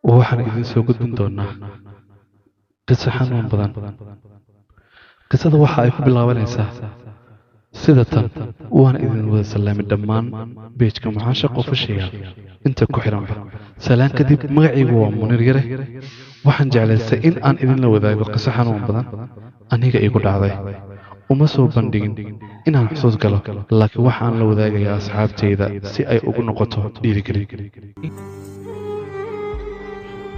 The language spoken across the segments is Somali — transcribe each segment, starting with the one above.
Waxaan idin soo gudbin doonaa qiso xanuun badan. Qisada waxa ay ku bilaabanaysaa sida tan. Waan idin wada salaamay dhammaan page-ka Mucaashaqa Official inta ku xiranba. Salaan kadib, magacaygu waa Muniir Yare. Waxaan jeclaystay in aan idinla wadaago qiso xanuun badan aniga igu dhacday. Uma soo bandhigin inaan xusuus galo, laakiin waxaan la wadaagayaa asxaabtayda si ay ugu noqoto dhiirigelin.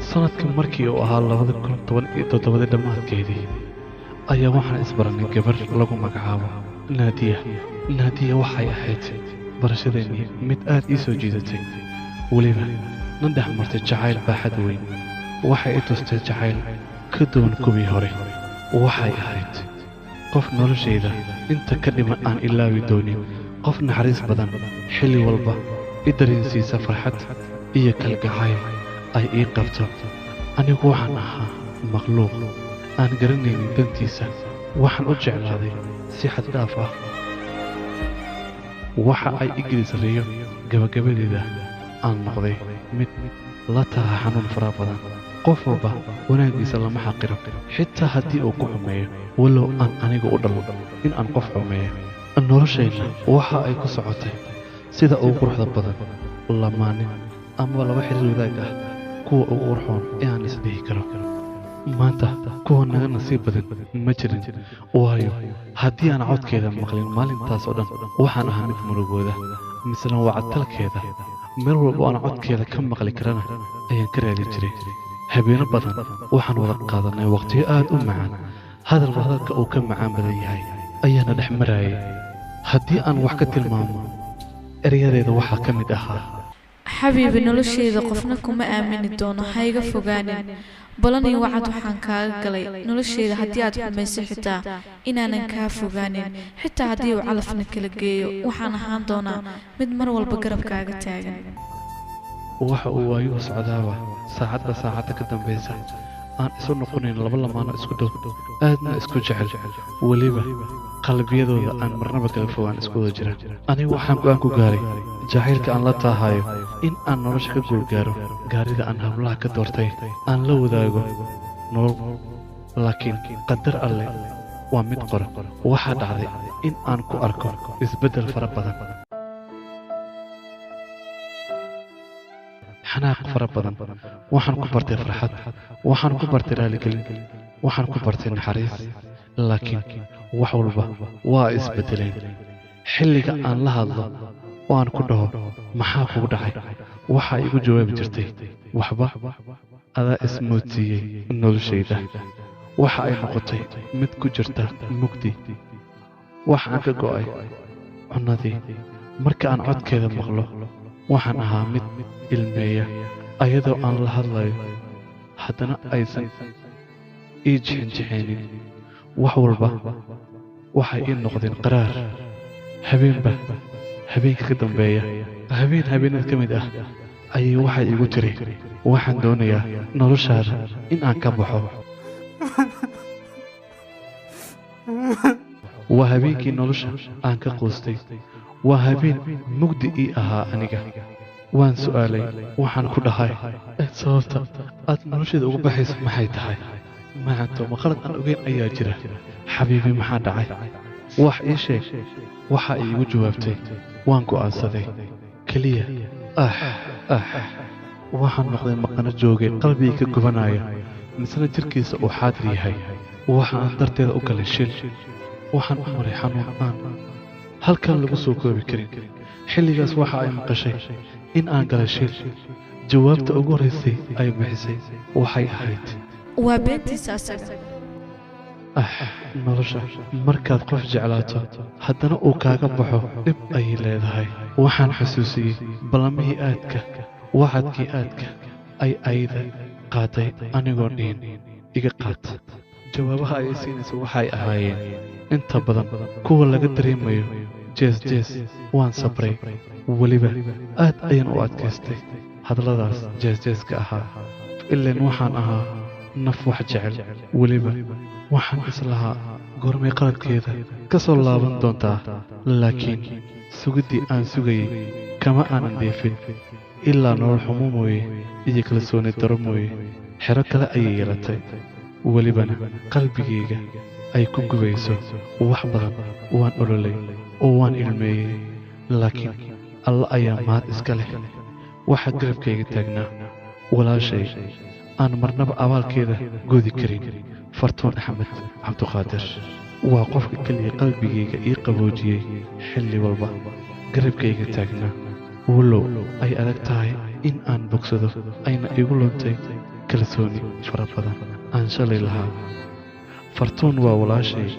Sanadkii markii uu ahaa 2017 dhammaadkeedii ayaa waxaan isbaranay gabar lagu magacaabo Naadiya. Naadiya waxay ahayd barashadeennii mid aad ii soo jiidatay, weliba na dhex martay jacayl baaxad weyn. Waxay i tustay jacayl ka duwan kuwii hore. Waxay ahayd qof noloshayda inta ka dhiman aan ilaawi doonin, qof naxariis badan, xilli walba i dareensiisa farxad iyo kalgacayl ay ii qabto. Anigu waxaan ahaa makhluuq aan garanaynin dantiisa. Waxaan u jeclaaday si xad dhaaf ah. Waxa ay i gelisay riyo gabagabadeeda aan noqday mid la taha xanuun fara badan. Qof walba wanaaggiisa lama xaqiro, xitaa haddii uu ku xumeeyo, walow aan anigu u dhalo in aan qof xumeeyo. Noloshayna waxa ay ku socotay sida ugu quruxda badan lamaane ama laba xiriir wadaag ah kuwa ugu qurxoon ee aan isdhihi karo. Maanta kuwa naga nasiib badan ma jirin, waayo haddii aan codkeeda maqlin maalintaas oo dhan waxaan ahaa mid murugooda, misna wacadtalkeeda meel walba oo aan codkeeda ka maqli karana ayaan ka raadin jiray. Habeeno badan waxaan wada qaadanay waqtiyo aad u macaan, hadalba hadalka uu ka macaan badan yahay ayaana dhex marayay. Haddii aan wax ka tilmaamo erayadeeda waxaa ka mid ahaa: Xabiibi, noloshayda qofna kuma aamini doono, ha iga fogaanin. Balan iyo wacad waxaan kaaga galay noloshayda haddii aad xumayso xitaa inaanan kaa fogaanin, xitaa haddii uu calafna kala geeyo waxaan ahaan doonaa mid mar walba garabkaaga taagan. Waxa uu waayuhu socdaaba saacadba saacadda ka dambaysa aan isu noqonayn laba lamaano isku dhow, aadna isku jecel, weliba qalbiyadooda aan marnaba kala fogaan isku wada jira. Anigu waxaan go'aan ku gaaray jacaylka aan la taahayo in aan nolosha ka guulgaaro, gaarida aan hablaha ka doortay aan la wadaago nolol. Laakiin qadar alle waa mid qoran. Waxaa dhacday in aan ku arko isbeddel fara badan, xanaaq fara badan. Waxaan ku bartay farxad, waxaan ku bartay raaligelin, waxaan ku bartay naxariis. Laakiin wax walba waa isbeddeleen. Xilliga aan la hadlo oo aan ku dhaho maxaa kugu dhacay, waxaa igu jawaabi jirtay waxba, adaa ismoodsiiyey noloshayda. Waxa ay noqotay mid ku jirta mugdi. Waxaan ka go'ay cunnadii. Marka aan codkeeda maqlo waxaan ahaa mid ilmeeya, ayadoo aan la hadlayo haddana aysan ii jixinjixeenin. Wax walba waxay ii noqdeen qaraar habeenba habeenka ka dambeeya. Habeen habeenada ka mid ah ayay waxay igu tiri: waxaan doonayaa noloshaada in aan ka baxo. Waa habeenkii nolosha aan ka quustay, waa habeen mugdi ii ahaa aniga. Waan su'aalay, waxaan ku dhahay: sababta aad nolosheeda uga baxayso maxay tahay? Macanto, ma qalad aan ogeyn ayaa jira? Xabiibi, maxaa dhacay? Wax ii sheeg. Waxa ay igu jawaabtay: waan go'aansaday keliya. Ah ah, waxaan noqday maqano joogay qalbigii ka gubanaya, misna jirkiisa uu xaadir yahay. Waxa aan darteeda u galay shil, waxaan u maray xanuun aan halkan lagu soo koobi karin. Xilligaas waxa ay maqashay in aan galay shil. Jawaabta ugu horraysay ay bixisay waxay ahayd: waa beentiisa asaga. Ah, nolosha markaad qof jeclaato haddana uu kaaga baxo dhib ayay leedahay. Waxaan xusuusiyey ballamihii aadka, wacadkii aadka ay ayda qaaday anigoo dhihin iga qaad. Jawaabaha ay siinaysa waxay ahaayeen inta badan kuwa laga dareemayo jees jees. Waan sabray, weliba aad ayaan u adkaystay hadalladaas jees-jeeska ahaa, ileen waxaan ahaa naf wax jecel. Weliba waxaan islahaa goormay qaladkeeda ka soo laaban doontaa, laakiin sugiddii aan sugayey kama aanan dheefin. Ilaa nolol xumo mooye iyo kalsooni daro mooye, xero kale ayay yeelatay, welibana qalbigayga ay ku gubayso. Wax badan waan ololay oo waan ilmeeyey, laakiin Alla ayaa mahad iska leh. Waxaa garabkayga taagnaa walaashay aan marnaba abaalkeeda gudi karin, Fartuun Axmed Cabduqaadir. Waa qofka keliya qalbigayga ii qaboojiyey, xilli walba garabkayga taagnaa, walow ay adag tahay in aan bogsado, ayna igu luntay kalsooni fara badan aan shalay lahaa. Fartuun waa walaashay,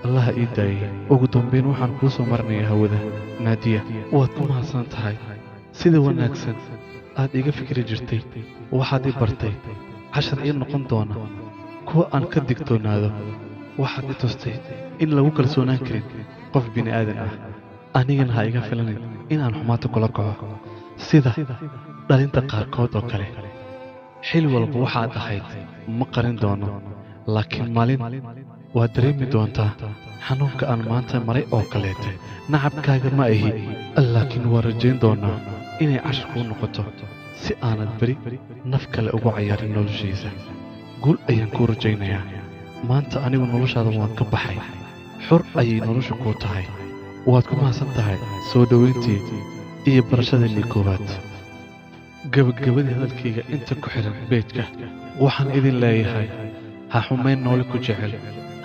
Allaha ii daayay. Ugu dambayn waxaan kuu soo marinayaa hawada, Naadiya. Waad ku mahadsan tahay sida wanaagsan aad iga fikri jirtay. Waxaad i bartay cashar ii noqon doona kuwa aan ka digtoonaado. Waxaad i tustay in lagu kalsoonaan karin qof bini aadan ah. Anigana ha iga filanin inaan xumaanta kula kaco sida dhalinta qaarkood oo kale. Xil walba waxaad ahayd ma qarin doono, laakiin maalin waad dareemi doontaa xanuunka aan maanta maray oo kaleete. Nacabkaaga ma ahi, laakiin waa rajayn doonaa inay cashar kuu noqoto si aanad beri naf kale ugu cayaarin noloshiisa. Guul ayaan kuu rajaynayaa. Maanta anigu noloshaada waan ka baxay, xur ayay noloshu kuu tahay. Waad ku mahadsan tahay soo dhoweyntii iyo barashadeenii koowaad. Gabagabadii hadalkayga, inta ku xidhan beejka waxaan idin leeyahay: ha xumayn noole ku jecel,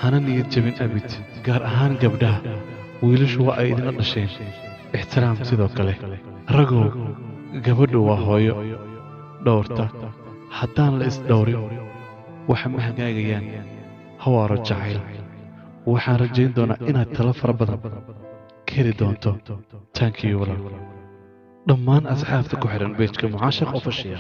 hana niyad jebin abid, gaar ahaan gabdhaha. Wiilashu waa ay idinla dhasheen, ixtiraam sidoo kale. Ragow, gabadhu waa hooyo dhowrta. Haddaan la isdhowrin, waxa ma hagaagayaan. Hawaaro jacayl. Waxaan rajayn doonaa inaad talo fara badan ka heli doonto. Tankiyo walaal. Dhammaan asxaabta ku xidhan beejka Mucaashaq Official.